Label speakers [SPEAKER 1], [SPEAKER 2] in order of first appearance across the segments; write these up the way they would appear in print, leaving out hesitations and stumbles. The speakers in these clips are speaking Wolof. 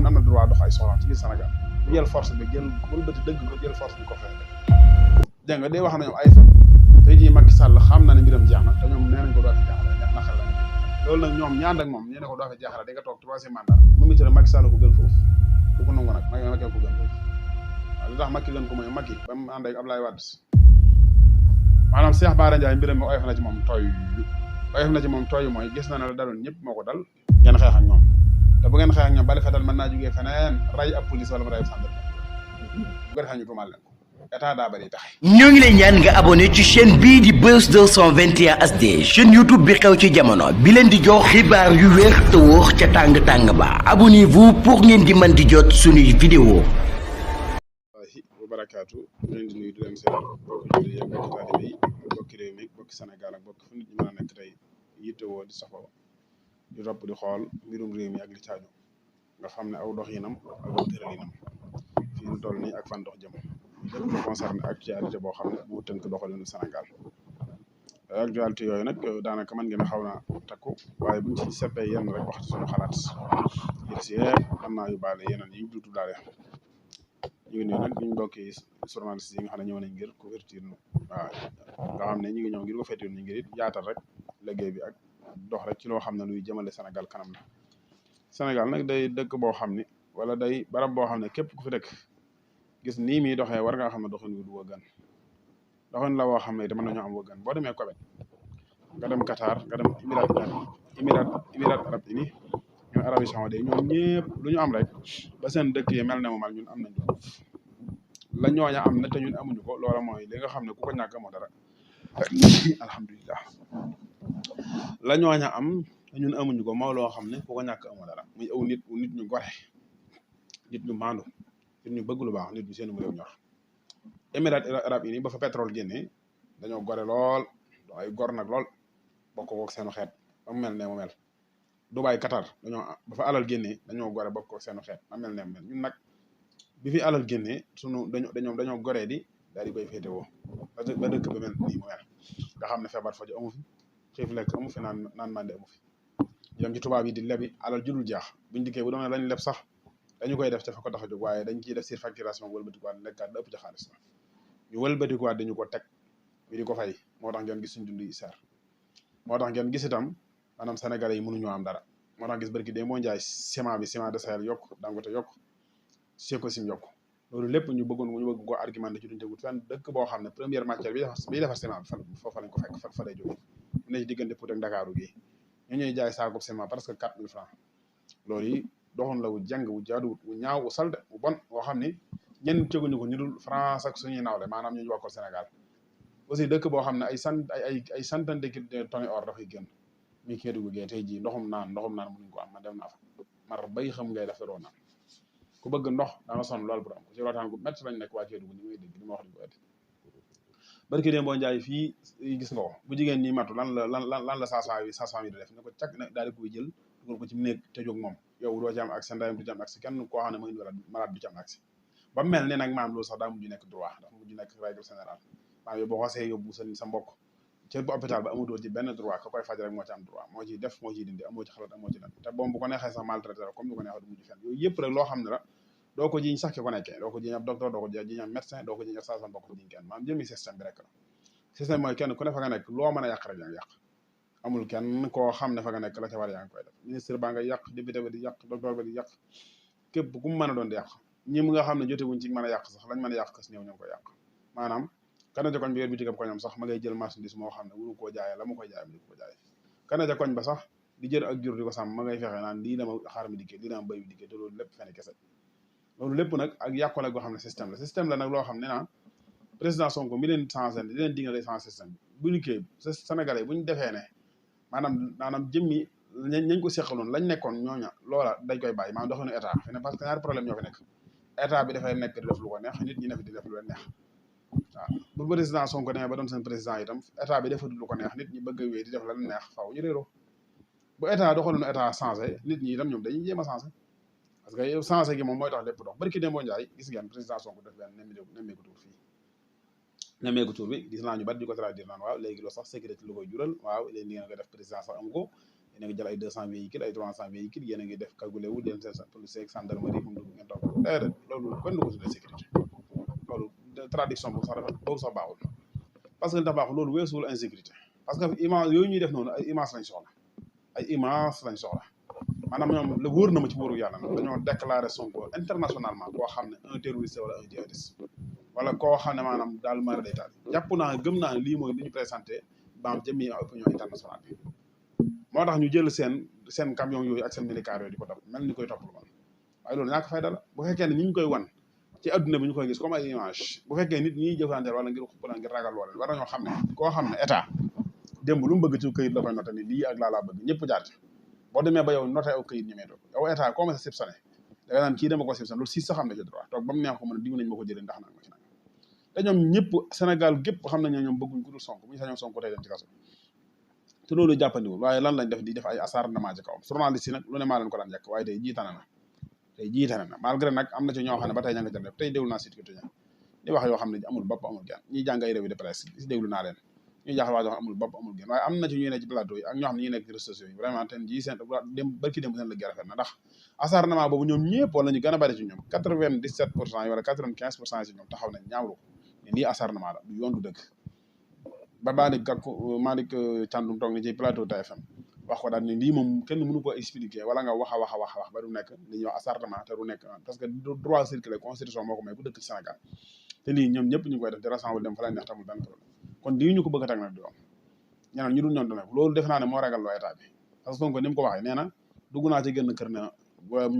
[SPEAKER 1] am na droit dox ay soxlaam ci biir Sénégal bu jël force bi jël wëlbati dëgg ko jël force bi ko fexe dégg nga day wax na ñoom ay fan tey jii Macky Sall xam na ne mbiram jeex na te ñoom nee nañ ko doo fi jaaxale naqar la loolu nag ñoom ñaan ak moom nee na ko doo fi jaaxale da nga toog 3e mandat mu ngi tëdd Macky Sall ko gën foofu du ko nangu nag Macky ko gën foofu waaw li tax Macky gën ko mooy Macky ba mu ànd ak Abdoulaye Wade maanaam Cheikh Bara Ndiaye mbiram mi oyof na ci moom tooy mooy gis na ne la daloon ñëpp moo ko dal ngeen xeex ak ñoom te bu ngeen xeex ak ñoom bali fetal mën naa jógee feneen ray ab police wala mu ray ab gendarme bu ko defee ñu tuumaal leen ko état daa bari taxe
[SPEAKER 2] ñoo ngi lay ñaan nga abonné ci chaîne bii di Buzz 221 HD chaîne YouTube bi xew ci jamono bi leen di jox xibaar yu wér te wóor ca tàng-tàng ba abonnez-vous pour ngeen di mën di jot suñuy vidéo
[SPEAKER 1] wa barakaatu leen di nuyu di leen seet bokk julli yi bokk taalibe yi bokki réew mi bokki Sénégal ak bokk fu nit ñi mën a nekk tey yittewoo di saxoo di topp di xool mbirum réew mi ak li caaju nga xam ne aw doxinam ak aw tëralinam fii ñu toll nii ak fan dox jëm lépp lu concerné actualité boo xam ne bu tënk doxalinu Sénégal actualité yooyu nag daanaka mën ngeen a xaw na takku waaye buñ ci seppee yenn rek wax ci suñu xalaat yër si yëpp am naa yu baale yeneen yi duutu daale ñu ngi nuyu nag ñu mbokki journaliste yi nga xam ne ñëw nañ ngir couverture waaw nga xam ne ñu ngi ñëw ngir ko fetir ñu ngir it yaatal rek liggéey bi ak dox rek ci loo xam ne luy jëmale Sénégal kanam la Sénégal nag day dëkk boo xam ne wala day barab boo xam ne képp ku fi dëkk gis nii muy doxee war ngaa xam ne doxin wi du wëggan doxin la woo xam ne mën nañoo am wëggan boo demee Koweït nga dem Qatar nga dem Émirats arabes unis ñoom Arabie Saoudite ñoom ñëpp lu ñu am rek ba seen dëkk yi mel ne mu mal ñun am nañ la ñooña am na te ñun amuñu ko loola mooy li nga xam ne ku ko ñàkk amoo dara alhamdulilah la ñooña am ñun amuñu ko moo loo xam ne ku ko ñàkk amoo dara muy aw nit ñu gore nit ñu maandu nit ñu bëgg lu baax nit ñu seen réew ñor Émirats arabes unis ba fa pétrole génnee dañoo gore lool doo ay gor nag lool bokk ko seenu xeet ba mu mel ne mu mel Dubaï Qatar dañoo ba fa alal génnee dañoo gore bokk ko seenu xeet ba mel ne mu mel ñun nag bi fi alal génnee sunu dañoo goree di daal di koy féetewoo ba dëkk ba mel nii mu mel nga xam ne feebar faju amu fi xiif lekk amu fi naan mande amu fi ñu dem ci tubaab yi di lebi alal judul jeex buñ dikkee bu doon lañ leb sax dañu koy def te fa ko tax a jóg waaye dañ ciy def surfacturation wëlbatikuwaat lekkaat da ëpp ci xaalis la ñu wëlbatikuwaat dañu ko teg ñu di ko fay moo tax ngeen gis suñ dund yi seer moo tax ngeen gis itam maanaam sénégalais yi mënuñoo am dara moo tax gis barki dee moo njaay ciment de Sahel yokk Dangote yokk Sococim yokk loolu lépp ñu bëgg ko argumenté ci duñ tegut fenn dëkk boo xam ne première matière bi defar ciment bi foofa lañ ko fekk fa lay jógee ne ci diggante Pout ak Ndakaaru gi ñu ñuy jaay saako ciment parce que 4000 francs loolu yi doxoon la wu jàng wu jaaduwut wu ñaaw wu salte wu bon woo xam ni ñenn teguñu ko ñu dul France ak suñuy nawle maanaam ñu bokkal Sénégal aussi dëkk boo xam ne ay centaine de tonnes or dafay génn mi Kédougou gee tey jii ndoxum naan mënuñ ko am man dem naa fa mar bay xam ngay def doo naan ku bëgg ndox da nga sonn lool pour am ko ci rotaan gu métti lañ nekk waa Kédougou ni ngay dégg li ma wax di ko ëtti barki dee boo njaay fii gis nga ko bu jigéen ñi matu lan la sasam yi di def ne ko cag ne daal di koy jël dugal ko ci néeg te jóg moom yow doo ci am accès ndayam du ci am accès kenn koo xam ne mooy malade du ci am accès ba mel ne nag maam loolu sax daa mujj nekk droit dafa mujj nekk règle générale maam yow boo xasee yóbbu sa mbokk ca hôpital ba amutoo ci benn droit ka koy faj rek moo ci am droit moo ciy def moo ciy dindi amoo ci xalaat amoo ci lan te boom bu ko neexee sax maltraité la comme ni ko neexee du mujj fenn yooyu yëpp rek loo xam ne la doo ko jiñ sax ki ko nekkee doo ko jiñ ab docteur doo ko jiñ ab médecin doo ko jiñ ab sage-femme boo ko jiñ kenn maanaam jëmi système bi rek la système mooy kenn ku ne fa nga nekk loo mën a yàq rek yaa ngi yàq amul kenn koo xam ne fa nga nekk la ca war yaa ngi koy def ministre baa nga yàq député ba di yàq docteur ba di yàq képp ku mu mën a doon di yàq ñi nga xam ne jotewuñ ci mën a yàq sax lañ mën a yàq kas néew ñoo ngi koy yàq maanaam kana ja koñ bi yor bi tigab koñam sax ma ngay jël marchandise moo xam ne wuru koo jaayee la mu koy jaayee mu di ko jaayee kana ja koñ ba sax di jël ak jur di ko sàmm ma ngay fexe naan lii dama xaar mi dikkee lii dama béy bi dikkee te loolu lépp fene kese loolu lépp nag ak yàqule goo xam ne système la nag loo xam ne naa président Sonko mi leen changé di leen digal sans système bi bu ñu kii Sénégalais bu ñu defee ne maanaam jëmmi ñañ ko seqaloon lañ nekkoon ñooña loola dañ koy bàyyi maanaam doxinu état fi ne parce que ñaari problème ñoo fi nekk état bi dafay nekk di def lu ko neex nit ñi ne fi di def lu leen neex waaw bu président Sonko demee ba doon seen président itam état bi defatul lu ko neex nit ñi bëgg a wéy di def la leen neex faaw ñu réeroo bu état doxaloon état changé nit ñi itam ñoom dañuy jéem a changé parce que yow changé gi moom mooy tax lépp dox barki Demba Ndiaye gis ngeen président Sonko def benn nemmeeku tour fii nemmeeku tour bi gis naa ñu bari di ko traduire naan waaw léegi loolu sax sécurité lu koy jural waaw léegi ngeen ko def président sax amu ko yéen a ngi jël ay 200 véhicules ay 300 véhicules yéen a ngi def calculé wu dem seen police ak gendarmerie fu mu dugg ngeen toog déedéet loolu kenn du ko tuddee sécurité loolu traduction boobu sax baaxul parce que li tax baaxul loolu weesuwul insécurité parce que image yooyu ñuy def noonu ay image lañ soxla maanaam ñoom la wóor na ma ci wóoru yàlla nag dañoo déclaré Sonko internationalement koo xam ne un terroriste wala un djihadiste wala koo xam ne maanaam daal mara day taal jàpp naa gëm naa lii mooy li ñu présenté baam jëmmi opinion internationale bi moo tax ñu jël seen camion yooyu ak seen médicar yooyu di ko topp mel ni koy topp lu man waaye loolu ñàkk fayda la bu fekkee ne ñi ñu koy wan ci adduna bi ñu koy gis comme ay image bu fekkee nit ñi jëflanteel wala ngir xuppala ngir ragal looleen war nañoo xam ne koo xam ne état démb lu mu bëgg ci këyit la koy noté ni lii ak laa bëgg ñëpp jaar ci boo demee ba yow noté aw këyit ñemee toog yow état koo ma sa sibsane da nga naan kii dama ko sibsane loolu si sa xam ne ci droit toog ba mu neex ko mën a diw nañ ma ko jëlee ndax nag ma ci nag te ñoom ñëpp Sénégal gépp xam nañ ne ñoom bëgguñ ku dul Sonko bu ñu sañoon Sonko tey dem ci kaso te loolu jàppandiwul waaye lan lañ def di def ay acharnement ci kawam journaliste yi nag lu ne maa leen ko daan jàkk waaye tey jiitane na malgré nag am na ci ñoo xam ne ba tey ña nga ca def tey déglu naa Sud Quotidien di wax yoo xam ne amul bopp amul genn ñiy jàng ay revue de presse si déglu naa leen ñuy jaaxal waa joo xam amul bopp amul genn waaye am na ci ñuy ne ci plateau yi ak ñoo xam ne ñuy nekk ci réseaux sociaux yi vraiment ten jii seen barki dem seen liggéey rafet na ndax acharnement boobu ñoom ñëpp wala ñu gën a bari ci ñoom 97% yi wala 95% ci ñoom taxaw nañ ñaawlu ko ne lii acharnement la du yoon du dëgg ba Malick Thiandoum toog ni ci plateau TFM wax ko daal ne lii moom kenn mënu ko expliquer wala nga wax a wax ba du nekk li ñuy wax acharnement te du nekk parce que droit circuler constitution moo ko may bu dëkk ci Sénégal te lii ñoom ñëpp ñu koy def di rassemble dem fa la neex tamul benn problème kon lii ñu ko bëgg a teg nag du yoon ñeneen ñu dul ñoon du nekk loolu def naa ne moo ragal loo état bi parce que Sonko ni mu ko waxee nee na dugg naa ci génn kër ne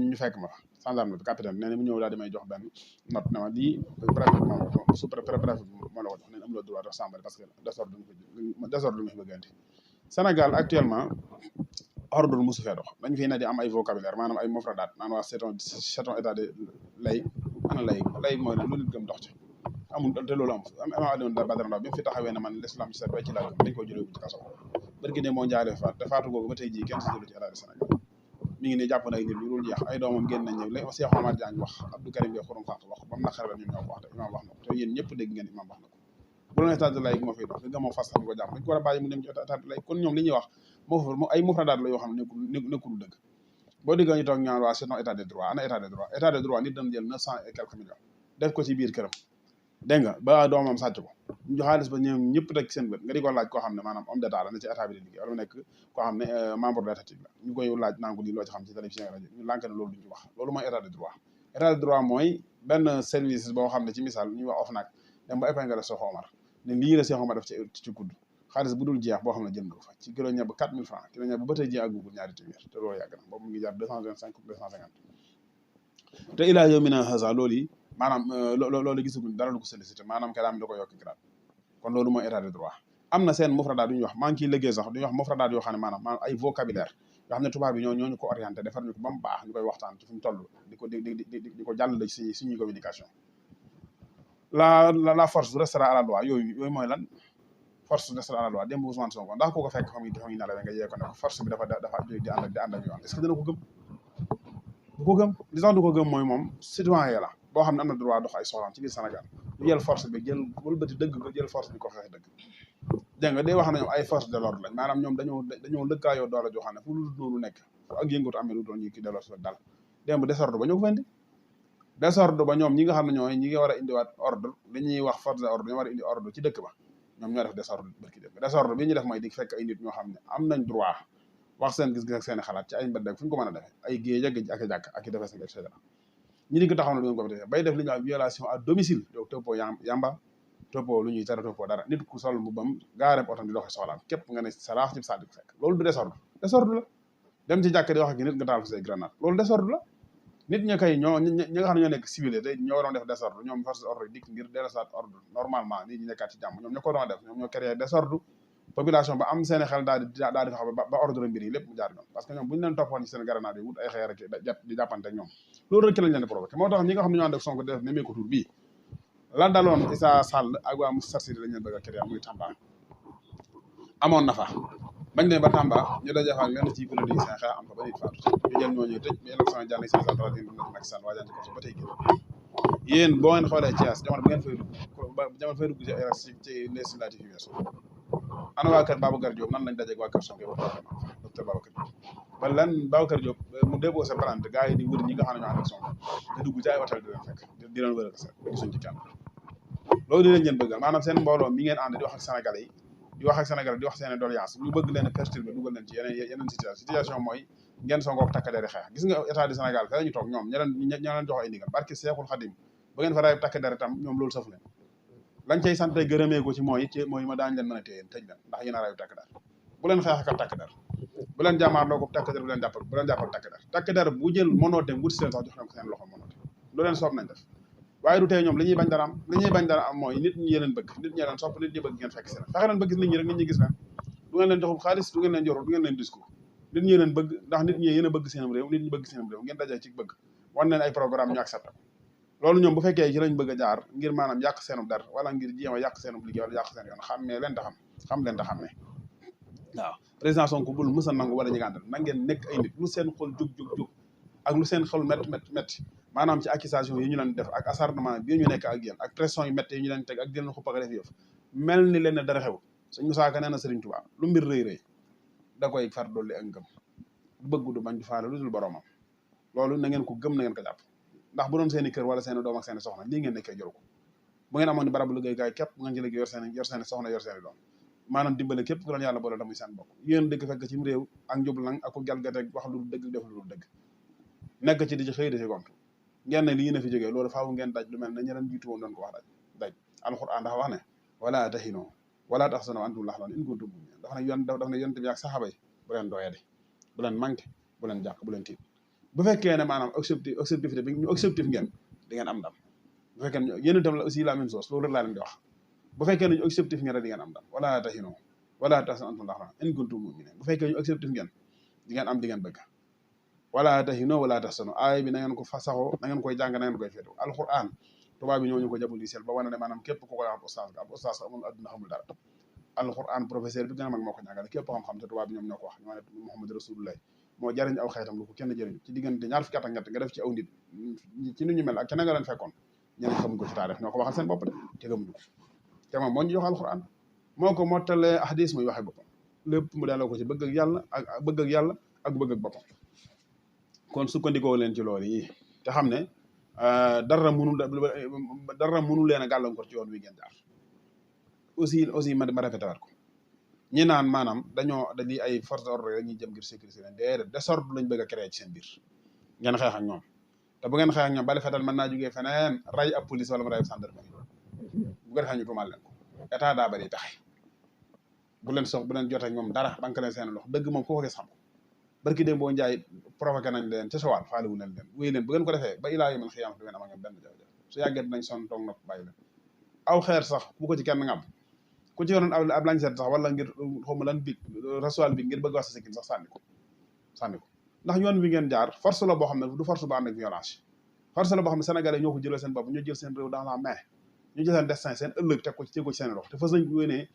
[SPEAKER 1] ñu fekk ma fa gendarme bi capitaine nee na mu ñëw daal di may jox benn note ne ma lii préfet sous préfet moo la ko jox nee na amuloo droit de rassembler parce que désordre lu ñu fi bëgg andi Sénégal actuellement ordre mosu fee dox dañu fi ne di am ay vocabulaire maanaam ay mofradaat naan waa c'est un état de lay ana lay mooy lu nit gëm dox ci amul te loolu am Badara Ndaw bi mu fi taxawee ne man l'islam ci set way ci laa gëm dañ ko jëlee ci kaso bërki ne moo njaaree faat te faatu googu ba tey jii kenn si jëlu ci état de Sénégal mi ngi ne jàpp na ay nit ñu dul jeex ay doomam génn nañ ñëw léegi Cheikh Omar Diagne wax Abdou Karim Gueye xurum xaq wax ba mu naqare la ñun ñoo ko wax te imam wax na ko te yéen ñëpp dégg ngeen imam wax na ko bu doon état de lay moo fiy dox nga moo fas xam ko jàpp dañ ko war a bàyyi mu dem ci état de lay kon ñoom li ñuy wax ay mufradaat la yoo xam ne nekkul dëgg boo déggee ñu toog ñaan waa c'est non état de droit ana état de droit nit dañ jël 900 et quelques millions def ko ci biir këram dégg nga ba doomam sàcc ko ñu xaalis ba ñoom ñëpp teg seen bët nga di ko laaj koo xam ne maanaam homme d'état la ne ci état bi di liggéey wala mu nekk koo xam ne membre de l'état la ñu koy laaj naan ko lii loo ci xam ci télévision rajo ñu lànk ne loolu duñ ci wax loolu mooy état de droit mooy benn service boo xam ne ci misaal ñuy wax OFNAC dem ba épingle Cheikh Omar ne lii la Cheikh Omar def ci kudd xaalis bu dul jeex boo xam ne jënd ko fa ci kilo ñebe 4000 francs kilo ñebe ba tey jii àggugul ñaari téeméer te loolu yàgg na boobu mu ngi jar 225 250 te ilaa yow mi na hasa loolu yi maanaam loolu gisaguñ dara lu ko sollicité maanaam ke daam da ko yokki grade kon loolu mooy état de droit am na seen mufradaat yu ñuy wax maa ngi ciy liggéey sax du ñuy wax mufradaat yoo xam ne maanaam ay vocabulaire yoo xam ne tubaab bi ñooñu ko orienté defar ñu ko ba mu baax ñu koy waxtaan ci fu ñu toll di ko jàllale ci suñuy communication la force restera à la loi yooyu mooy lan force restera à la loi démb Ousmane Sonko ndax ko fekk fa muy nelawee nga yee ko ne ko force bi dafa di ànd ak yoon est-ce que dana ko gëm du ko gëm li tax du ko gëm mooy moom citoyen la boo xam ne am na droit dox ay soxlaam ci biir Sénégal ñu jël force bi jël wëlbati dëgg ko jël force bi ko xeex dëgg dégg nga day wax na ñoom ay force de l'ordre lañ maanaam ñoom dañoo lëkkaayoo doole joo xam ne fu lu noonu nekk fu ak yëngatu amee lu doon ñu ki delloo si dal démb désordre ba ñoo ko fa indi désordre ba ñoom ñi nga xam ne ñooy ñi ngi war a indiwaat ordre li ñuy wax force de ordre ñu war a indi ordre ci dëkk ba ñoom ñoo def désordre barki def désordre bi ñu def mooy di fekk ay nit ñoo xam ne am nañ droit wax seen gis-gis ak seen xalaat ci ay mbedd ak fu ñu ko mën a defee ay géej ak i jàkk ak i defee et cetera ñi di ko taxaw na du ngeen ko defee bay def li ñuy wax violation à domicile yow toppoo yamba toppoo lu ñuy tere toppoo dara nit ku sol bu bam gaareb otom di doxee soxlaam képp nga ne saraax ci salle di ko fekk loolu du désordre la dem ci jàkk di wax ak nit nga taal fa say grenade loolu désordre la nit ñi kay ñi nga xam ne ñoo nekk civilé te ñoo waroon def désordre ñoom force ordre dikk ngir dellusiwaat ordre normalement nit ñi nekkaat ci jàmm ñoom ñoo ko doon def ñoom ñoo créé désordre population ba am seen xel daal di taxaw ba ordre mbir yi lépp mu jaar yoon parce que ñoom bu ñu leen toppoon ci seen grenade yi wut ay xeer ak di jàppante ak ñoom loolu rek lañ leen di provoqué moo tax ñi nga xam ne ñoo ànd ak Sonko def ne meeko tur bii lan daloon Issa Sall ak waa Moussa Sidi lañ leen bëgg a créé muy Tamba amoon na fa bañ ne ba Tamba ñu daje fa ak lenn ci politicien xeex am fa ba nit faatu ñu jël ñooñu tëj bi élection yi jàll ci central yi Macky Sall waajal ci kaso ba tey génn yéen boo ngeen xoolee Thiès jamono bu ngeen fay dugg ci législative yi weesu ana waa kër Babacar Diop nan lañ dajeeg waa kër Sonko ba docteur Babacar Diop ba lan Babacar Diop mu déposé plainte gars yi di wër ñi nga xam ne ñoo ànd ak Sonko te dugg ci ay hôtel di leen fekk di leen wër ak sa gisuñ ci kenn loolu di leen ngeen bëggal maanaam seen mbooloo mi ngeen ànd di wax ak Sénégalais yi di wax ak Sénégalais di wax seen doléance ñu bëgg leen a perturber dugal leen ci yeneen situation mooy ngeen songoog takk der xeex gis nga état du Sénégal fa ñu toog ñoom ña leen jox ay ndigal barki Seexul Xadim ba ngeen fa ray takk der itam ñoom loolu saf leen lañ cay sant gërëmee ko ci mooy ma daañu leen mën a téye tëj leen ndax yéen a rayu takk der bu leen xeex ak takk der bu leen jàmmaarloo ko takk der bu leen jàppal takk der bu jël monoote wut si leen sax jox leen ko seen loxo monoote lu leen soob nañ def waaye du tey ñoom li ñuy bañ dara am mooy nit ñi yeneen bëgg nit ñi leen sopp nit ñi bëgg ngeen fekk si leen fexe leen ba gis nit ñi rek nit ñi gis leen du ngeen leen joxum xaalis du ngeen leen jorul du ngeen leen discours nit ñi yeneen bëgg ndax nit ñi yéen a bëgg seenam réew nit ñi bëgg seenam réew ngeen dajee ci bëgg wan leen ay programme ñu accepté loolu ñoom bu fekkee ci lañ bëgg a jaar ngir maanaam yàq seenum dar wala ngir jéem a yàq seenum liggéey wala yàq seen yoon xammee leen ta xam leen ta xam ne waaw président Sonko bul mës a nangu wala ñi nga àndal na ngeen nekk ay nit lu seen xol jug ak lu seen xol métti maanaam ci accusation yi ñu leen def ak acharnement bi ñu nekk ak yéen ak pression yu métti yi ñu leen teg ak di leen xupp ak def yëf mel ni leen ne dara xew Sëñ Musaa Ka nee na Sëriñ Tuubaa lu mbir rëy da koy far dolli ak ngëm bëgg du bañ du faale lu dul boromam loolu na ngeen ko gëm na ngeen ko jàpp ndax bu doon seen i kër wala seen i doom ak seen i soxna lii ngeen nekkee jëru ko bu ngeen amoon ni barabu liggéeykaay képp bu ngeen ci liggéey yor seen i soxna yor seen i doom maanaam dimbale képp ku doon yàlla boole damuy seen bokk yéen dëgg fekk ci réew ak njublang ak ku jalgate wax lu dëgg def lu dëgg nekk ci di ci xëy di ci gont ngeen ne lii na fi jógee loolu faaw ngeen daj lu mel ne ñeneen jiitu woon doon ko wax daj alxuraan dafa wax ne wala tahinoo wala tahzanu wa antum al-a'lawna in kuntum mu'minin dafa ne yonent bi ak saxaaba yi bu leen doyadi bu leen manqué bu leen jàq bu leen tiit bu fekkee ne maanaam objectif bi ñu objectif ngeen di ngeen am ndam bu fekkee ne yéen itam la aussi la même chose loolu rek laa leen di wax bu fekkee ne ñu objectif ngeen rek di ngeen am ndam wala tahinoo wala tahzanu wa antum al-a'lawna in kuntum mu'minin bu fekkee ñu objectif ngeen di ngeen am di ngeen bëgg wala tahinoo wala tahzanu aay bi na ngeen ko fasaxoo na ngeen koy jàng na ngeen koy féetu alquran tubaab bi ñoo ñu ko jabul di sel ba wane ne maanaam képp ku koy wax ab oustaz amul adduna xamul dara alquran professeur bi gën a mag moo ko jàngale képp xam-xam te tubaab bi ñoom ñoo ko wax ñu ne Muhammad Rasulullah moo jariñ aw xeetam lu ko kenn jëriñu ci diggante ñaar fukki at ak ñett nga def ci aw nit ci nit ñu mel ak kenn nga leen fekkoon ñeneen xamuñ ko ci taarix ñoo ko waxal seen bopp de te gëmuñu ko te moom moo ñu jox alquran moo ko mottalee hadis muy waxe boppam lépp mu delloo ko ci bëgg ak yàlla ak bëgg ak boppam kon sukkandikoo leen ci loolu yi te xam ne dara mënul leen a gàllankoor ci yoon wi ngeen jaar aussi ma rafetawaat ko ñi naan maanaam dañuy ay force d'ordre rek ñuy jëm ngir sécurité leen déedéet désordre lañ bëgg a créer ci seen biir ngeen xeex ak ñoom te bu ngeen xeex ak ñoom bali fetal mën naa jógee feneen ray ab police wala mu ray ab gendarmerie bu ko defee ñu tuumaal leen ko état daa bari pexe bu leen jotee ñoom dara banque leen seen loxo dëgg moom ku ko gis xam ko barki démb boo njaay provoqué nañ leen ca sowal faale wu leen wéy leen bu ngeen ko defee ba ilaa yomal xiyaama du ngeen am ak ñoom benn jafe-jafe su yàggee dinañ sonn toog nopp bàyyi leen aw xeer sax bu ko ci kenn ngam ku ci yoroon ab lañ seet sax wala ngir xaw ma lan bi rasuwal bi ngir bëgg wax sa sikkin sax sànni ko ndax yoon wi ngeen jaar force la boo xam ne du force ba ànd ak violence force la boo xam ne sénégalais ñoo ko jëlee seen bopp ñoo jël seen réew dans la main ñu jël seen destin seen ëllëg teg ko ci seen loxo te fas nañ ko yéenee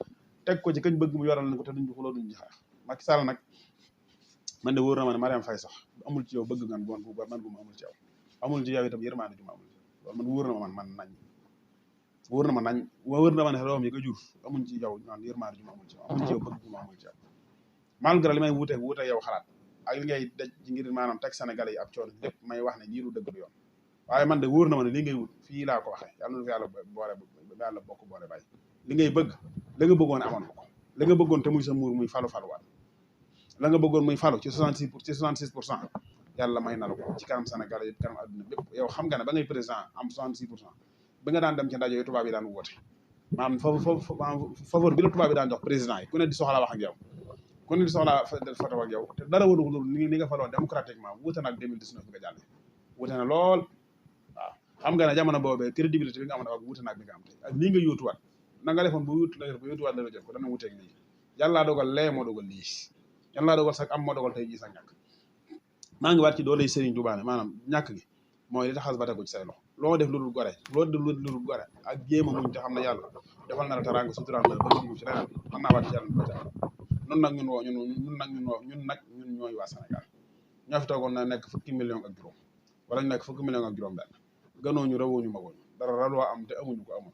[SPEAKER 1] teg ko ci kañ bëgg mu yoral nañ ko te duñ ci xuloo duñ ci xeex Macky Sall nag man de wóor na ma ne Marième Faye sax amul ci yow bëgg man gu ma amul ci yow amul ci yow itam yërmaande ju ma amul loolu man wóor na ma man nañ wóor na ma ne doom yi ko jur amuñ ci yow naan yërmaande ju ma amul ci yow amuñ ci yow bëgg ju ma amul ci yow malgré li may wuute yow xalaat ak li ngay daj ci ngir maanaam teg Sénégalais yi ab coono lépp may wax ne lii lu dëgg du yoon waaye man de wóor na ma ne li ngay wut fii laa ko waxee yàlla na fi yàlla bokk boole bàyyi li ngay bëgg la nga bëggoon amoon ko la nga bëggoon te muy sa muur muy faluwaat la nga bëggoon muy falu ci 66% yàlla may na la ko ci kanam Sénégal yëpp kanam adduna bépp yow xam nga ne ba ngay président am 66% bi nga daan dem ci ndaje yi tubaab yi daan woote maanaam faveur bi la tubaab yi daan jox président yi ku ne di soxla wax ak yow ku ne di soxla photo ak yow te dara wëru ko loolu ni nga faloo démocratiquement wuute na ak 2019 bi nga jàlle wuute na lool waaw xam nga ne jamono boobee crédibilité bi nga amoon ak wuute na ak bi nga am tey ak lii nga yóotuwaat na nga defoon bu yóotuwaat la jot ko dana wuuteeg lii yàllaa dogal lee moo dogal lii yàlla dogal sax am moo dogal tey jii sax ñàkk maa ngi waat ci doole Serigne Touba ne maanaam ñàkk gi mooy li taxas ba tegu ci say loxo loo def lu dul gore ak jéem a muñ te xam ne yàlla defal na la teraanga suturaal na la ba nga dugg ci leneen mën naa waat ci yàlla nun nag ñun ñooy waa Sénégal ñoo fi toogoon na nekk 10 millions ak juróom wala ñu nekk 10 millions ak juróom benn gënooñu rawooñu magooñu dara raloo am te amuñu ko amul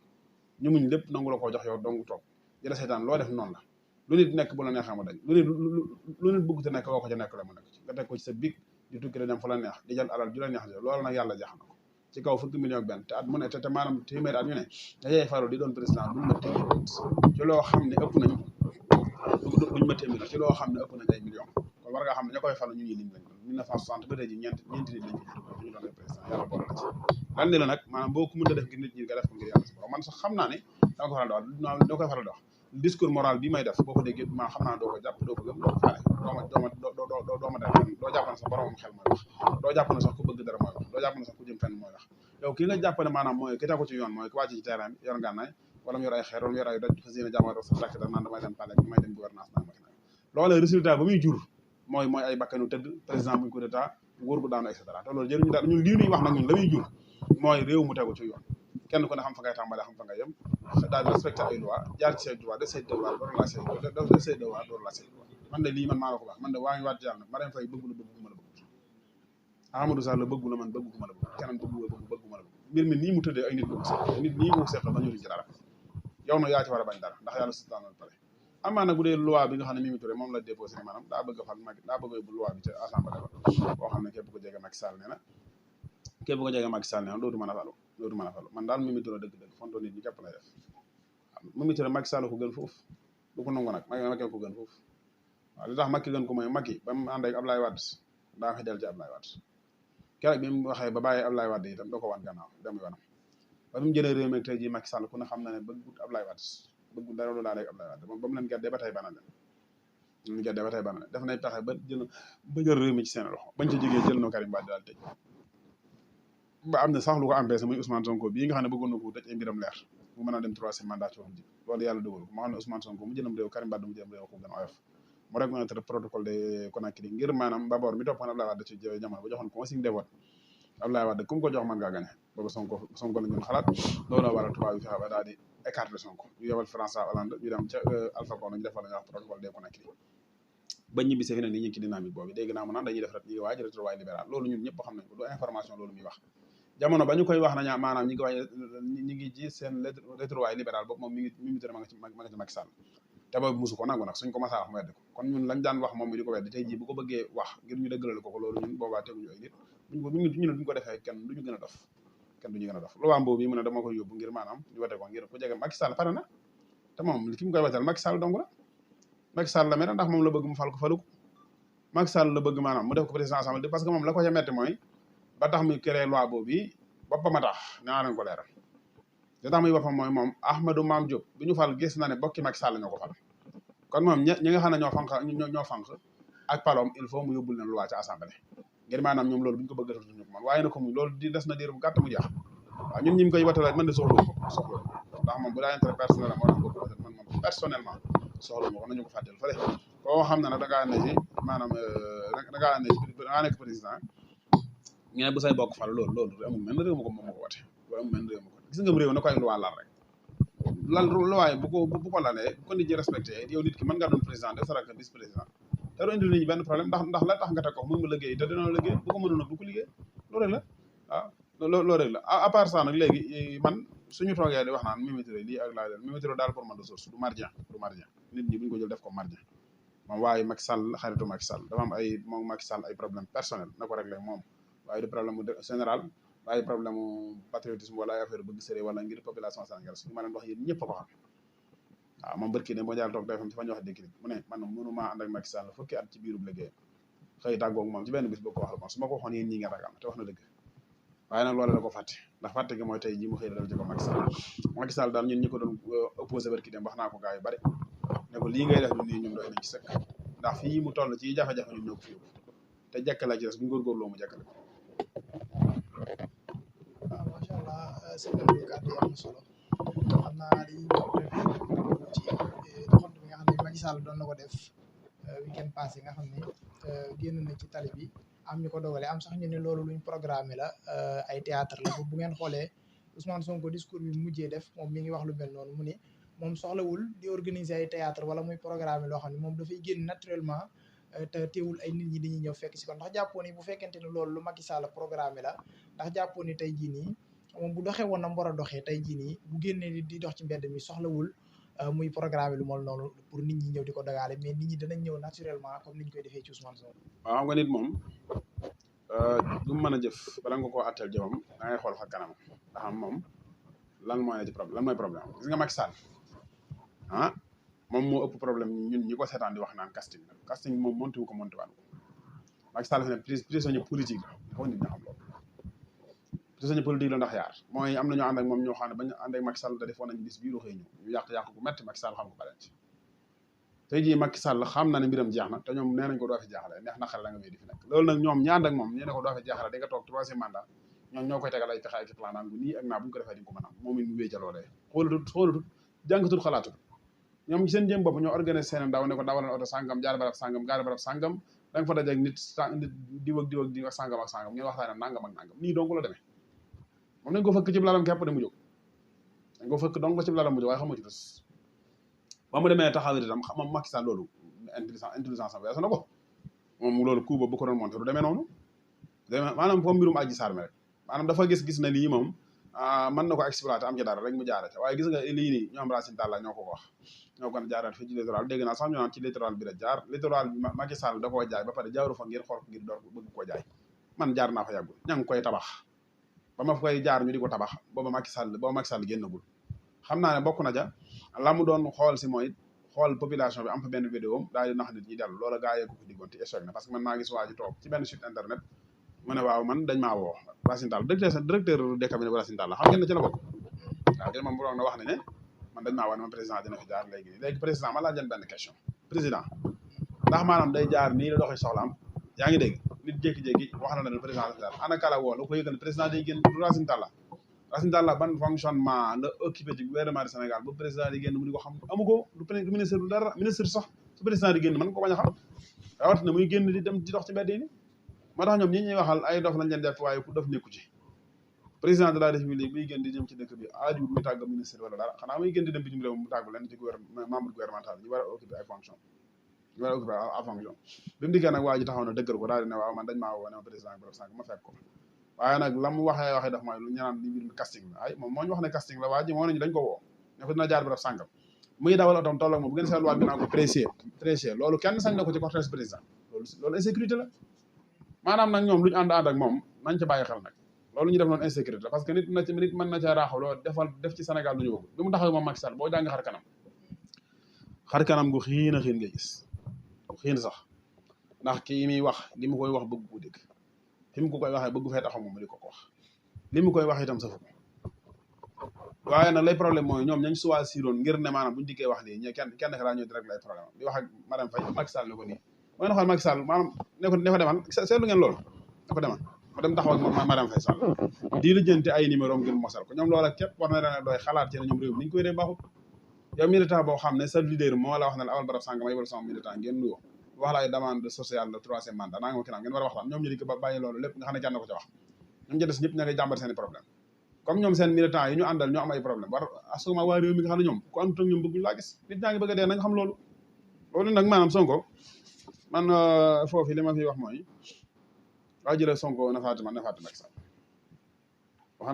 [SPEAKER 1] ñu muñ lépp nangu la koo jox yow dong toog jëla seetaan loo def noonu la lu nit nekk bu la neexee mu dañ lu nit bëgg te nekk woo ko ca nekk la mu nekk ci nga teg ko ci sa big di tukki da dem fu la neex di jël alal ju la neex loolu nag yàlla jax na ko ci kaw fukki million ak benn te at mu ne te maanaam téeméeri at ñu ne dajay faru di doon président duñ ma téeméer ci loo xam ne ëpp nañ duñ ma téeméer ci loo xam ne ëpp nañ ay millions kon war nga xam ne ña koy falu ñu ñuy lim lañ 1960 ba tey ji ñeenti nit lañ ñu doon président yàlla boole na ci lan ni la nag maanaam boo ko mënta def ngir nit ñi nga def ko ngir yàlla si borom man sax xam naa ne danga ko faral di wax doo koy faral di wax discours moral bi may def boo ko déggee maa xam naa doo ko jàpp doo ko gëm doo ko faale dooma def doo jàpp ne sax borom xel mooy wax doo jàpp ne sax ku bëgg dara mooy wax doo jàpp ne sax ku jëm fenn mooy wax yow ki nga jàpp ne maanaam mooy ki tegu ci yoon mooy ki wàcc ci terrain bi yor ngànnaay wala mu yor ay xeer wala mu yor ay doj fas yéene jàmm sa takk da naan damay dem palais damay dem gouvernance naa maki nag loolee résultat ba muy jur mooy ay bakkanu tëdd président buñ coup d'état nguur gu daanu et cetera te loolu jëriñu daal ñun lii ñuy wax nag ñun la muy jur mooy réew mu tegu ci yoon kenn ku ne xam fa ngay tàmbalee xam fa ngay yem daal di respecté ay loi jaar ci say droit de say devoir door la say devoir door la say droit man de lii man maa la ko wax man de waa ngi waat yàlla nag Marème Faye bëggu la bëgguma la bëgg Amadou Sall la bëggu la man bëgguma la bëgg keneen bëggu la bëgguma la bëgg mbir mi nii mu tëddee ay nit ko seq nit nii ko seqal ba ñu ci dara yow nag yaa ci war a bañ dara ndax yàlla subhanahu wa ta'ala amaa nag bu dee loi bi nga xam ne Mimi Touré moom la déposé maanaam daa bëgg a fal Macky daa bëgg a yóbbu loi bi ca assemblée ba boo xam ne képp ko jege Macky Sall nee na képp ko jege Macky Sall nee na dootu mën a falu man daal Mimi Touré dëgg-dëgg fonto nit ñi képp lay def Mimi Touré Macky Sall ko gën foofu du ko nangu nag Macky ko gën foofu waaw li tax Macky gën ko mooy Macky ba mu ànd ak Ablaye Wade daa nga del ci Ablaye Wade keroog bi mu waxee ba bàyyi Ablaye Wade itam da ko wan gannaaw dem yoonam ba mu jëlee réew mi tey jii Macky Sall ku ne xam na ne bëggut Ablaye Wade bëggu dara lu laaleeg Ablaye Wade ba mu leen geddee ba tey bana leen def nay pexe ba jël réew mi ci seen loxo bañ ca jógee jël no Karim Wade daal tëj ba am na sax lu ko empêché muy Ousmane Sonko bii nga xam ne bëggoon na ko tëj ay mbiram leer mu mën a dem troisième mandat ci waxam ji loolu yàlla dogal ko ma xam ne Ousmane Sonko mu jëlam réew Karim Wade mu jëlam réew ko gën a oyof mu rek mën a protocole de Conakry ngir maanaam Babor mi toppoon Ablaye Wade ci jamono ba joxoon consigne de vote Ablaye Wade ku mu ko jox mën ngaa gagné boobu Sonko la ñu xalaat loolu waral tubaab yi fexe ba daal di écarté Sonko ñu yebal François Hollande ñu dem ca Alpha Condé ñu defal la ñuy wax protocole de Conakry ba ñibbi see fi ne nii ñu ngi ci dynamique boobu dégg naa mu naan dañuy def rek ñu ngi waaj retrouvailles libéral loolu ñun ñëpp xam nañ ko du information loolu muy wax jamono ba ñu koy wax nañu maanaam ñi ngi ci seen retrouvailles libéral boobu moom Mimi Touré ma nga ci Macky Sall te boobu musu ko nangu nag suñ ko masaa wax mu weddi ko kon ñun lañ daan wax moom mi di ko weddi tey jii bu ko bëggee wax ngir ñu dëggalal ko loolu ñun boobaa teguñu ay nit ñu ne duñ ko defee kenn duñu gën a dof lu waa mboobu yi mu ne dama koy yóbbu ngir maanaam ñu wete ko ngir ku jege Macky Sall pare na te moom ki mu koy wetal Macky Sall dong la Macky Sall la mere ndax moom la bëgg mu fal ko falu ko Macky Sall la bëgg maanaam mu def ko président assemblée parce que moom la ko ca metti mooy ba tax muy créé loi boobu yi boppam a tax naa leen ko leeral li tax muy boppam mooy moom Ahmadou Mame Diop bi ñu fal gis na ne bokki Macky Sall ñoo ko fal kon moom ñi nga xam ne ñoo fanq ak palom il faut mu yóbbul leen loi ca assemblée ngir maanaam ñoom loolu bu ñu ko bëgg a ñu ko man waaye na ko mu loolu di des na diir bu gàtt mu jeex waaw ñun ñi mu koy watalaat man de soxla ndax moom bu daa intérêt personnel moo tax bëgg watal man moom personnellement soxla ma ko nañu ko fàtteel fële koo xam ne nag da ngaa ne ci maanaam da ngaa nekk président ngeen bu say bokk fal loolu amul mel réew ma ko moom ma ko wate loolu amul mel réew ma ko gis nga réew na koy loi lal rek loi bu ko lalee bu ko nit ñi respecté yow nit ki mën ngaa doon président de saraka vice président te doo indil nit ñi benn problème ndax la tax nga teg ko mën nga liggéey te dina liggéey bu ko mënoon bu ko liggéey loolu rek la waaw loolu rek la à part ça nag léegi man suñu toogee di wax naan Mimi Touré lii ak laa leen Mimi Touré daal pour man de source du margin nit ñi buñu ko jël def ko margin moom waaye Macky Sall xaritu Macky Sall dafa am moom Macky Sall ay problème personnel na ko réglé moom waaye du problème général waaye problème patriotisme wala ay affaire bëgg sëré wala ngir population sénégalaise suñu ma leen wax yéen ñëpp a ko xam waaw moom barki ne boo jaal toog defam ci fa ñu wax déclic mu ne man mënumaa ànd ak Macky Sall fukki at ci biirub liggéey xëy tàggoog moom ci benn bis boo ko wax la moom su ma ko waxoon yéen ñi ngeen ragal te wax na dëgg waaye nag loolu la ko fàtte ndax fàtte gi mooy tey jii mu xëy dal ci ko Macky Sall daal ñun ñi ko doon opposé barki dem wax naa ko gars yu bari ne ko lii ngay def nii ñun doy nañ ci sëkk ndax fii mu toll ci jafe-jafe ñun ñoo ko fi yóbbu te jekk la ci des bu ñu góorgóorloo mu jekkale ko
[SPEAKER 3] waaw macha allah sëñ bi kàddu yi am na solo xam naa dañuy ñëw ci doxantu bi nga xam ne Macky Sall doon na ko def weekend passé nga xam ne génn na ci tali bi am ñu ko dogalee am sax ñu ne loolu luñ programmé la ay théâtre la bu ngeen xoolee Ousmane Sonko discours bi mujjee def moom mi ngi wax lu mel noonu mu ne moom soxlawul di organiser ay théâtre wala muy programmé loo xam ne moom dafay génn naturellement te teewul ay nit ñi dañuy ñëw fekk si ko ndax jàppoo ni bu fekkente ne loolu lu Macky Sall programmé la ndax jàppoo ni tey jii nii moom bu doxee woon na mu war a doxee tey jii nii bu génnee di dox ci mbedd mi soxlawul muy programme lu mol noonu pour nit ñi ñëw di ko dagaale mais nit ñi danañ ñëw naturellement comme niñ koy defee ci Ousmane Sonko.
[SPEAKER 1] waaw xam nga nit moom lu mu mën a jëf bala nga koo atteel jëfam da ngay xool fa kanam nga xam moom lan mooy ci problème lan mooy problème gis nga Macky Sall ah moom moo ëpp problème ñun ñi ko seetaan di wax naan casting moom monté wu ko monté waan ko Macky Sall fi ne prisonnier politique la foo nit ña xam loolu prisonnier politique la ndax yaar mooy am na ñoo ànd ak moom ñoo xam ne bañ ànd ak Macky Sall da defoon nañ bis bii xëy ñu yàq bu métti Macky Sall xam ko baleen ci tey jii Macky Sall xam na ne mbiram jeex na te ñoom nee nañ ko doo fi jaaxale neex na xale la nga wéy di fi nekk loolu nag ñoom ñi ànd ak moom nee na ko doo fi jaaxale di nga toog 3e mandat ñoom ñoo koy tegal ay pexe ak plan naan bu nii ak naa bu ñu ko defee di nga ko mën a moom it mu wéy ca loolee xoolatut jàngatut xalaatut ñoom ci seen jëm bopp ñoo organisé seen ndaw ne ko dawalal oto sàngam jaar barab sàngam gaar barab sàngam da nga fa dajeeg nit diw ak diw ak sàngam ak sàngam ngeen waxtaane nangam ak nangam nii donc la demee moom dañ ko fëkk ci lalam képp de mu jóg dañ ko fëkk donc ci lalam mu jóg waaye xamu ci tus ba mu demee taxaw itam xam moom Macky Sall loolu intelligence am weesu na ko moom loolu coup ba bu ko doon monté du demee noonu demee maanaam foofu mbirum Adji Sarr mi rek maanaam dafa gis na lii moom mën na ko exploité am ci dara rek mu jaara ca waaye gis nga lii nii ñoom Racine Talla ñoo ko wax ñoo ko jaaraat fii ci littoral dégg naa sax ñu naan ci littoral bi la jaar littoral bi Macky Sall da koo jaay ba pare jaaru fa ngir xool ngir door bëgg koo jaay man jaar naa fa yàggul ña ngi koy tabax ba ma koy jaar ñu di ko tabax booba Macky Sall génnagul xam naa ne bokk na ja la mu doon xool si mooy xool population bi am fa benn vidéo daal di nax nit ñi dellu loola gaa yee ko fi diggoon te échec na parce que man maa gis waa ji toog ci benn site internet mu ne waaw man dañ maa woo Racine Talla directeur de cabinet bu Racine Talla xam ngeen ne ci la bokk waaw kenn moom bu doon na wax ne man dañ maa woo ne ma président dina fi jaar léegi président ma laaj leen benn question président ndax maanaam day jaar nii la doxee soxla am yaa ngi dégg nit jékki-jékki wax na ne président dafa jaar ana kala woo la ko yëgal président day génn Racine Talla ban fonctionnement la occupé ci gouvernement du Sénégal ba président di génn mu di ko xam amu ko du ministre du dara ministre sax su président di génn mën ko bañ a xam rawatina muy génn di dem di dox ci mbedd yi moo tax ñoom ñi ñuy waxal ay dof lañ leen def waaye ku dof nekku ci président de la République muy génn di jëm ci dëkk bi aaju muy tàgg ministre wala dara xanaa muy génn di dem bitim réew mu tàggu leen ci membre gouvernemental ñu war a occupé ay fonction ñu war a occupé ay fonction bi mu dikkee nag waa ji taxaw na dëggal ko daal di ne waaw man dañ maa woo ne ma président bërëb sànq ma fekk ko waaye nag la mu waxee daf mooy lu ñu naan li mbir mi casting la ay moom moo ñu wax ne casting la waa ji moo nañu dañ ko woo ne ko dina jaar bërëb sàngam muy dawal otom tolloog moom bu ngeen seetluwaat bi naa ko pressé loolu kenn sañ na ko ci cortège président loolu insécurité la maanaam nag ñoom lu ñu ànd ak moom nañ ca bàyyi xel nag loolu ñu def noonu insécurité la parce que nit mën na ca raaxu loolu def ci Sénégal lu ñu bëgg bi mu taxaw moom Macky Sall boo jàng xar kanam gu xiin a xiin ngay gis gu xiin sax ndax kii muy wax li mu koy wax bëgg ko dégg fi mu ko koy waxee bëgg fee taxaw moom di ko wax li mu koy wax itam safu ko waaye nag lay problème mooy ñoom ñañ choisiroon ngir ne maanaam buñu dikkee wax lii ñe kenn ka daa ñëw direct lay problème di wax ak madame Faye Macky Sall ne ko nii mooy na xool Macky Sall maanaam ne ko demal seetlu ngeen loolu ne ko demal ma dem taxaw ak madame Faye Sall di lijjanti ay numéro ngir mosal ko ñoom loola képp war na leen doy xalaat ci ne ñoom réew mi ni ñu koy dee baaxut yow militant boo xam ne sa leader moo la wax ne la awal barab sànga may wala sama militant ngeen nuyoo wax la ay demande sociale de 3e mandat naa nga ma ki naam ngeen war a waxtaan ñoom ñu di ko bàyyi loolu lépp nga xam ne kenn ko ca wax ñoom ci des ñëpp ña ngay jàmbat seen i problème comme ñoom seen militant yi ñu àndal ñoo am ay problème war asuma waa réew mi nga xam ne ñoom ku àndut ak ñoom bëgguñu laa gis nit ñaa ngi bëgg a dee nañ xam loolu nag maanaam Sonko man foofu li ma fi wax mooy waa jëlee Sonko na Fatima Macky Sall wax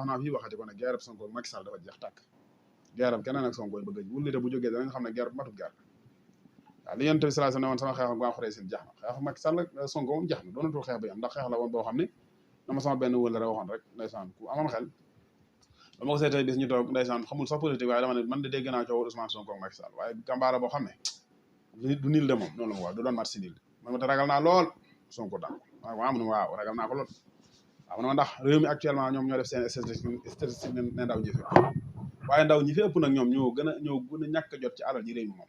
[SPEAKER 1] naa fii waxati ko ne guerre Sonko Macky Sall dafa jeex tàkk guerre keneen ak Sonko bëgg wulite bu jógee danañ xam ne guerre bu matut guerre waaw li yonent bi sallallahu alayhi wa sallam ne woon sama xeex ak waa Xuraysin jeex na xeex Macky Sall Sonko moom jeex na doonatul xeex bi am ndax xeex la woon boo xam ne dama sama benn wëllëre waxoon rek ndeysaan ku amoon xel ba ma ko seetee bis ñu toog ndeysaan xamul sax politique waaye dama ne man de dégg naa coow Ousmane Sonko ak Macky Sall waaye kambaara boo xam ne du niil de moom noonu la ma wax du doon mat si niil man ma te ragal naa lool Sonko daan ko waaw mu ne waaw ragal naa ko lool waaw mu ne ma ndax réew mi actuellement ñoom ñoo def seen statistique ne ndaw ñi fi waaye ndaw ñi fi ëpp nag ñoom ñoo gën a ñàkk a jot ci alal ji réew mi moom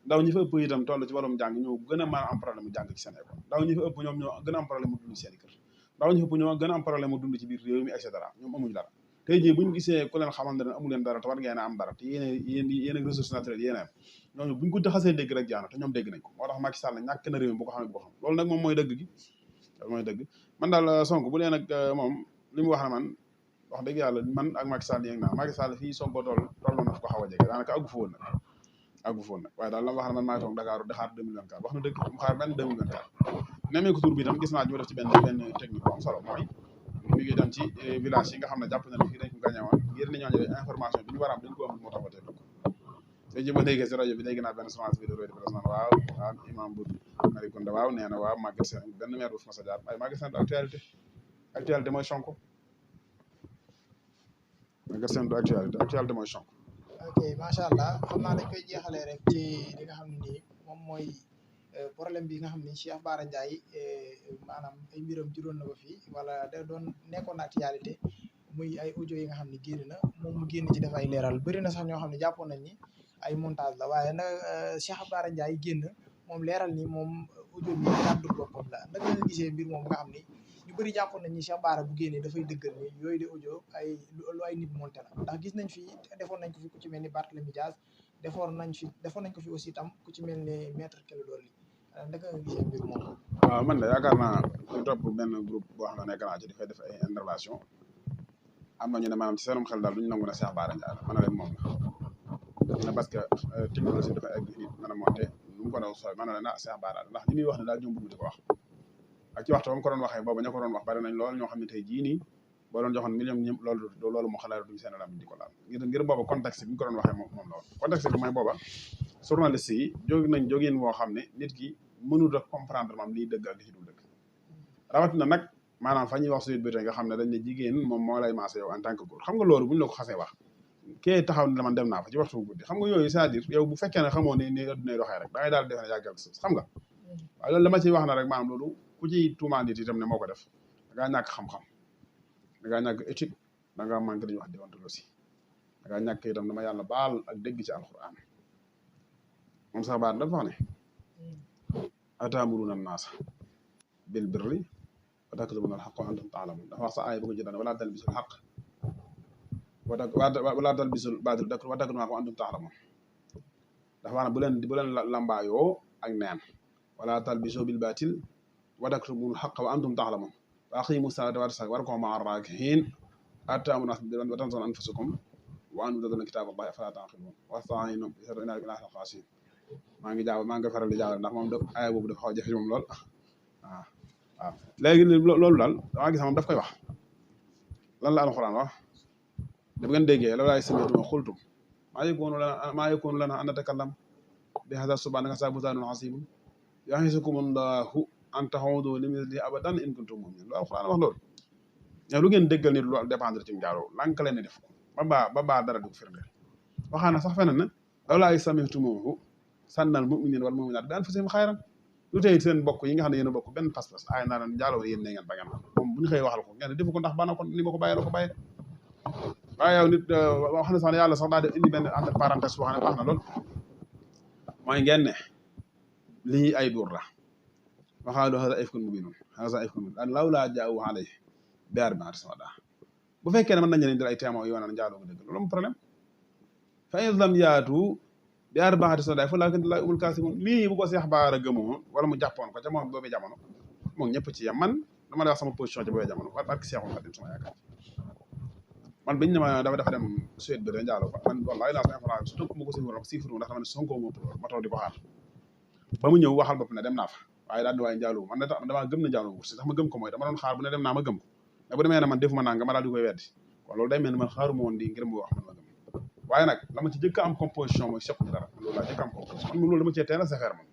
[SPEAKER 1] ndaw ñi fi ëpp itam toll ci wàllum jàng ñoo gën a mën a am problème mu jàng ci seen école ndaw ñi fi ëpp ñoom ñoo gën a am problème mu dund ci seen kër ndaw ñi fi ëpp ñoo gën a am problème mu dund ci biir réew mi et cetera ñoom amuñu dara tey jii buñu gisee ku leen xamal ne amu leen dara te war ngeen a am dara te yéen ak ressources naturelles yéen ñooñu buñ ko xasee dégg rek jaana te ñoom dégg nañ ko moo tax Macky Sall ñàkk na réew mi bu ko xamee bu ko xam loolu nag moom mooy dëgg gi loolu mooy dëgg man daal Sonko bu dee nag moom li mu wax ne man wax dëgg yàlla man ak Macky Sall yéeg naa Macky Sall fii Sonko toll na fu ko xaw a jege daanaka àggu fa woon nag waaye daal la wax ne man maay toog Dakar di xaar 2024 wax na dëgg mu xaar benn 2024 nemee ko tur bi itam gis naa ñu def ci benn technique bu am solo mooy mi ngi dem ci village yi nga xam ne jàpp na ne fii dañ ko gagné woon ngir ni ñooñu information bi ñu war a am dañ ko amul moo tax ba tey te ji ba léegi si rajo bi léegi naa benn semence bi de roy di naan waaw imam bu Marikunda waaw nee na waaw Maguette Sène benn maire bu fi mas a jaar ay Maguette Sène du actualité mooy Sonko Maguette Sène du actualité mooy Sonko.
[SPEAKER 3] ok macha allah xam naa dañ koy jeexalee rek ci li nga xam ne nii moom mooy problème bi nga xam ni Cheikh Bara Ndiaye maanaam ay mbiram juróon na ko fii wala da doon nekkoon actualité muy ay audio yi nga xam ne génn na moom mu génn ci def ay leeral bëri na sax ñoo xam ne jàppoon nañ ni ay montage la waaye nag Cheikh Bara Ndiaye génn moom leeral ni moom audio bi kàddu boppam la naka nga gisee mbir moom nga xam ni ñu bëri jàppoon nañ ni Cheikh Bara bu génnee dafay dëggal ni yooyu de audio lu ay nit monté la ndax gis nañ fi defoon nañ ko fi ku ci mel ni Barthélémy Dias defoon nañ ko fi aussi itam ku ci mel ni maître Clédor Ly naka nga gisee mbir moom.
[SPEAKER 1] waaw man de yaakaar naa ñu topp benn groupe boo xam ne nekk naa ci dafay def ay intervention am na ñu ne maanaam ci seenum xel daal duñu nangu ne Cheikh Bara Ndiaye la mën na leen moom la parce que technologie dafa egg nit mën a monté lu mu ko daw sooy mën na leen Cheikh Bara ndax li muy wax ne daal ñoom bëgg di ko wax ak ci waxtu ba mu ko doon waxee booba ña ko doon wax bari nañ lool ñoo xam ne tey jii nii boo doon joxoon million ñëpp loolu mu xalaat duñu seen lam di ko laal ngir booba contexte bi ñu ko doon waxee moom la woon contexte bi mooy booba journaliste yi jógin woo xam ne nit ki mënul a comprendre maam liy dëgg ak li ci dul dëgg rawatina nag maanaam fa ñuy wax suite bi nga xam ne dañ ne jigéen moom moo lay maase yow en tant que góor xam nga loolu buñu la ko xasee wax kee taxaw ne man dem naa fa ci waxtu guddi xam nga yooyu c'est-à-dire yow bu fekkee ne xamoo ni addunay doxee rek da ngay daal di defe ne yàggal suuf xam nga waaye loolu dama ciy wax na rek maanaam loolu ku ci tuumaan nit itam ne moo ko def da ngaa ñàkk xam-xam da ngaa ñàkk éthique da ngaa manqué dañuy wax déontologie da ngaa ñàkk itam dama yàlla baal ak dégg ci alquran moom sax baat dafa wax ne atamuruna naasa bil birri wa taktumuna al haqqa wa antum ta'lamun dafa wax sa aaya bu ko jëndane wala talbisul haqq wala talbisul baatil wa taktumuna wa antum ta'lamun dafa wax ne bu leen lambaayoo ak neen wala talbisu bil baatil wa taktumul haqqa wa antum ta'lamun wa aqimu salata wa atu warka'u ma'a raaki'in atamuruna wa tansawna anfusakum wa antum tatluna kitaballahi afala ta'qilun wasta'inu bis-sabri inna Allaha ma'al khashi'in maa ngi faral di jaaw ndax moom aaya boobu dafa xaw a jafe moom lool waaw léegi loolu daal damaa gis moom daf koy wax lan la alxuraan wax da ngeen déggee la laay sami'tum qultum maa yakunu lana an natakallam bi hadha subhanaka buhtaanun aziim ya'izukumullahu an ta'uudu li mithlihi abadan in kuntum mu'minin loolu alxuraan wax loolu lu ngeen déggal nit lu dépendre ci njaaloo lank leen def ko ba baa dara du ko firndeel waxaana sax feneen ne la laay sami'tumuhu sànnal mu'minin wal mu'minaat bi anfusihim xayran lu tey seen bokk yi nga xam ne yéen a bokk benn pas-pas ay naa leen njaaloo yéen ne ngeen ba ngeen moom bu ñu xëyee waxal ko ngeen defu ko ndax bana ko ni ma ko bàyyee la ko bàyyee waaye yow nit wax na sax ne yàlla sax daa def indi benn entre parenthèse boo xam ne baax na lool mooy ngeen ne lii ay duur la waxaalu haza ifkun mubiinun daan lawlaa jaa'u alayhi bi arba'iina shuhadaa bu fekkee ne mën nañu leen di ay témoins yu wane ne njaaloo dëgg loolu am problème fa in lam yaatu bi arba'iina shuhadaa fa ulaaika humul kaasibuun lii bu ko Cheikh Bara gëmoon wala mu jàppoon ko ca moom boobu jamono moom ñëpp ci yem man dama lay wax sama position ci boobu jamono barke Cheikhul Khadim sama yaakaar man biñ ne ma dafa dem Suède bi da njaaloo fa man wallaahi laa sama information surtout ma ko siifur ndax dama ne Sonko moo ma toog di ko xaar ba mu ñëw waxal bopp ne dem naa fa waaye daal di waaye njaaloo man damaa gëm na njaaloo wut si sax ma gëm ko mooy dama doon xaar bu ne dem naa ma gëm ko mais bu demee ne man defuma nanga ma daal di koy weddi kon loolu day mel ni man xaaruma woon di ngir mu wax man ma gëm waaye nag la ma ci jëkk am composition mooy sequ ci dara loolu laa jëkk am composition man loolu dama cee teel a safeer man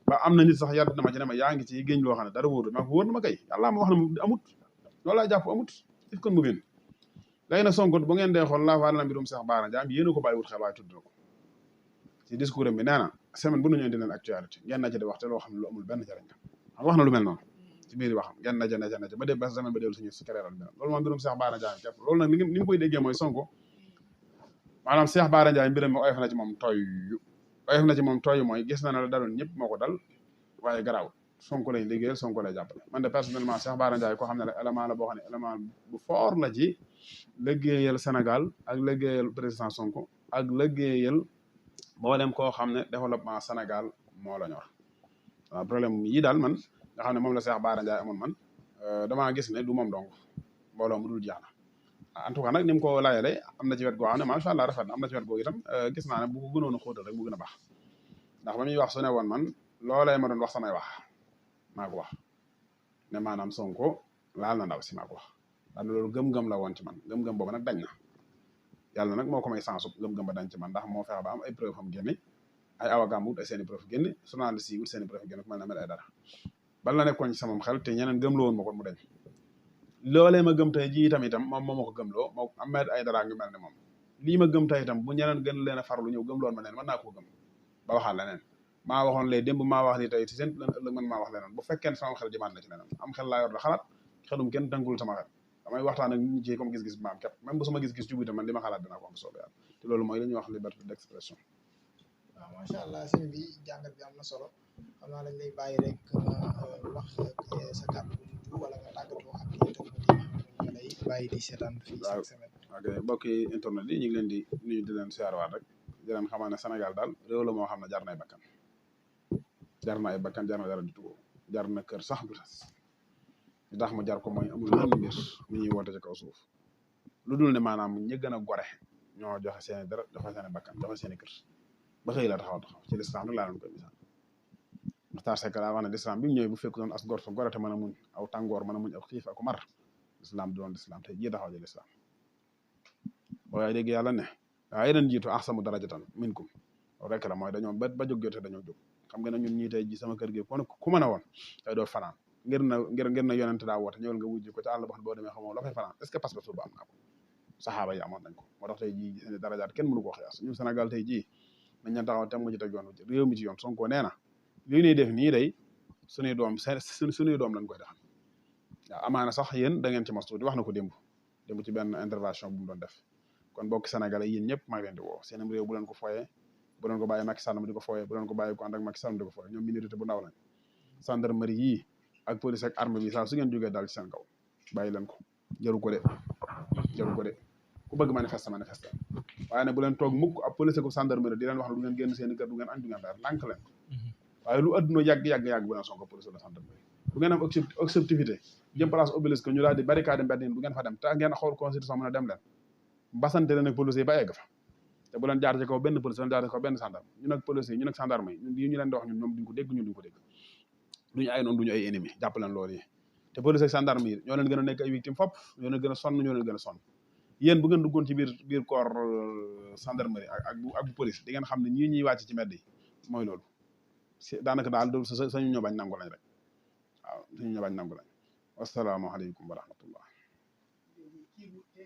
[SPEAKER 1] ba am na nit sax yàlla dina ma ci ne ma yaa ngi ci géej loo xam ne dara wóoru ma wóor na ma kay yàlla ma wax ne amut loolu laa jàpp amut if kon mu biin léegi nag Sonko bu ngeen dee xool laa faal na mbirum Cheikh Bara Ndiaye yéen a ko bàyyi wut xel waaye tudd na ko ci discours am bi nee na semaine bu nañu indi leen actualité ngeen na ci di wax te loo xam ne lu amul benn njëriñ xam wax na lu mel noonu ci biir waxam ngeen na ca ba dee ba semaine ba dellu suñu su kereeral bi loolu moom mbirum Cheikh Bara Ndiaye képp loolu nag ni nga koy déggee mooy Sonko maanaam Cheikh Bara Ndiaye mbiram mi oyof na ci moom tooy mooy gis na ne la daloon ñëpp moo ko dal waaye garaaw Sonko lay liggéeyal Sonko lay jàppale man de personnellement Cheikh Bara Ndiaye koo xam ne la élément la boo xam ne élément bu fort la ci liggéeyal Sénégal ak liggéeyal président Sonko ak liggéeyal mboolem koo xam ne développement Sénégal moo la ñor waaw problème yi daal man nga xam ne moom la Cheikh Bara Ndiaye amoon man damaa gis ne du moom dong mbooloo mu dul jaana en tout cas nag ni mu ko layalee am na ci wet goo xam ne macha allah rafet na am na ci wet goo itam gis naa ne bu ko gënoon a xóotal rek mu gën a baax ndax ba muy wax su ne woon man loolee ma doon wax samay wax maa ko wax ne maanaam Sonko laal na ndaw si maa ko wax daal loolu gëm-gëm la woon ci man gëm-gëm boobu nag dañ na yàlla nag moo ko may sensu gëm-gëm ba dañ ci man ndax moo fexe ba am ay preuve am génne ay avocat wut ay seeni preuve génne journaliste yi wut seeni preuve génne ku mel ne ay dara bal la nekkoon ci samam xel te ñeneen gëm la woon ma ko mu dañ loolee ma gëm tey ji itam moom moo ma ko gëmloo moo Ahmed Aïdara ngi mel ne moom lii ma gëm tey itam bu ñeneen gën leen a farlu ñëw gëm loon ma neen mën naa koo gëm ba waxaat leneen maa waxoon léegi démb maa wax li tey ci seen ëllëg man maa wax leneen bu fekkee sama xel jëmaat na ci leneen am xel laa yor da xalaat xelum kenn tënkul sama xel damay waxtaan ak nit ñi comme gis-gis bi ma am képp même bu sama gis-gis jubu itam man li ma xalaat dinaa ko am soobee yàlla te loolu mooy li ñuy wax liberté d'expression.
[SPEAKER 3] waaw macha allah sëñ bi jàngat bi am na solo xam naa lañ lay bàyyi rek wax sa kàddu bu mujj wala nga tàggatoo ak internet yi lay bàyyi di seetaan fii chaque semaine.
[SPEAKER 1] ok mbokki internet yi ñu ngi leen di nuyu di leen siyaarwaat rek di leen xamal ne Sénégal daal réew la moo xam ne jar na ay bakkan jar na ay bakkan jar na dara di tugoo jar na kër sax du tas li tax mu jar ko mooy amul lenn mbir mi ñuy woote ci kaw suuf lu dul ne maanaam ñi gën a gore ñoo joxe seeni dara joxe seeni bakkan joxe seeni kër ba xëy la taxaw ci lislaam rek laa leen koy misaal Maxtaar Sekk daa wax ne lislaam bi mu ñëwee bu fekk doon as gor su gore te mën a muñ aw tàngoor mën a muñ aw xiif ak mar lislaam du doon lislaam te jii taxaw ci lislaam waaye dégg yàlla ne waaye yeneen jiitu ahsanu darajatan minkum rek la mooy dañoo ba jóg jotee dañoo jóg xam nga ne ñun ñii tey ji sama kër gi kon ku mën a woon tey doo fanaan ngir na yonent daa woote ñëwal nga wujji ko ci àll ba xam boo demee xamoo la fay fanaan est ce que pas-pas bu am naa ko saxaaba yi amoon nañ ko moo tax tey jii seen darajaat kenn mënu koo xiyaas ñun Sénégal tey jii nañ leen taxaw tem mu ci teg yoon réew mi ci yoon Sonko nee na lii ñuy def nii day suñuy doom lañ koy defal waaw amaana sax yéen da ngeen ci mas tuuti wax na ko démb ci benn intervention bu mu doon def kon bokki Sénégalais yéen ñëpp maa ngi leen di woo seenam réew bu leen ko foyee bu leen ko bàyyi Macky Sall di ko foyee bu leen ko bàyyi ko ànd ak Macky Sall di ko foyee ñoom minorité bu ndaw lañ gendarmerie yii ak police ak armée bi saa su ngeen jógee daal ci seen kaw bàyyi leen ko jaru ko de ku bëgg manifester waaye ne bu leen toog mukk ab police ko gendarmerie di leen wax ne du ngeen génn seen kër du ngeen añ du ngeen daal lànk leen waaye lu adduna yàgg bu leen Sonko police wala gendarmerie bu ngeen am objectivité jëm place Obélisque ñu daal di barricade mbedd yi bu ngeen fa dem te ngeen xool constitution mën a dem leen basante leen ak police yi ba egg fa te bu leen jaar ci kaw benn police leen jaar ci kaw benn gendarme ñun ak police yi ñun ak gendarme yi ñun ñu leen di wax ñun ñoom duñ ko dégg ñun duñ ko dégg duñu ay noonu duñu ay ennemi jàpp leen loolu yi te police ak gendarme yi ñoo leen gën a nekk ay victime fop ñoo leen gën a sonn ñoo leen gën a sonn yéen bu ngeen duggoon ci biir corps gendarmerie ak bu police di ngeen xam ne ñii ñuy wàcc ci mbedd yi mooy loolu daanaka daal sañu ñoo bañ nangu lañ rek waaw sañu ñoo bañ nangu lañ wasalaamaaleykum wa rahmatullah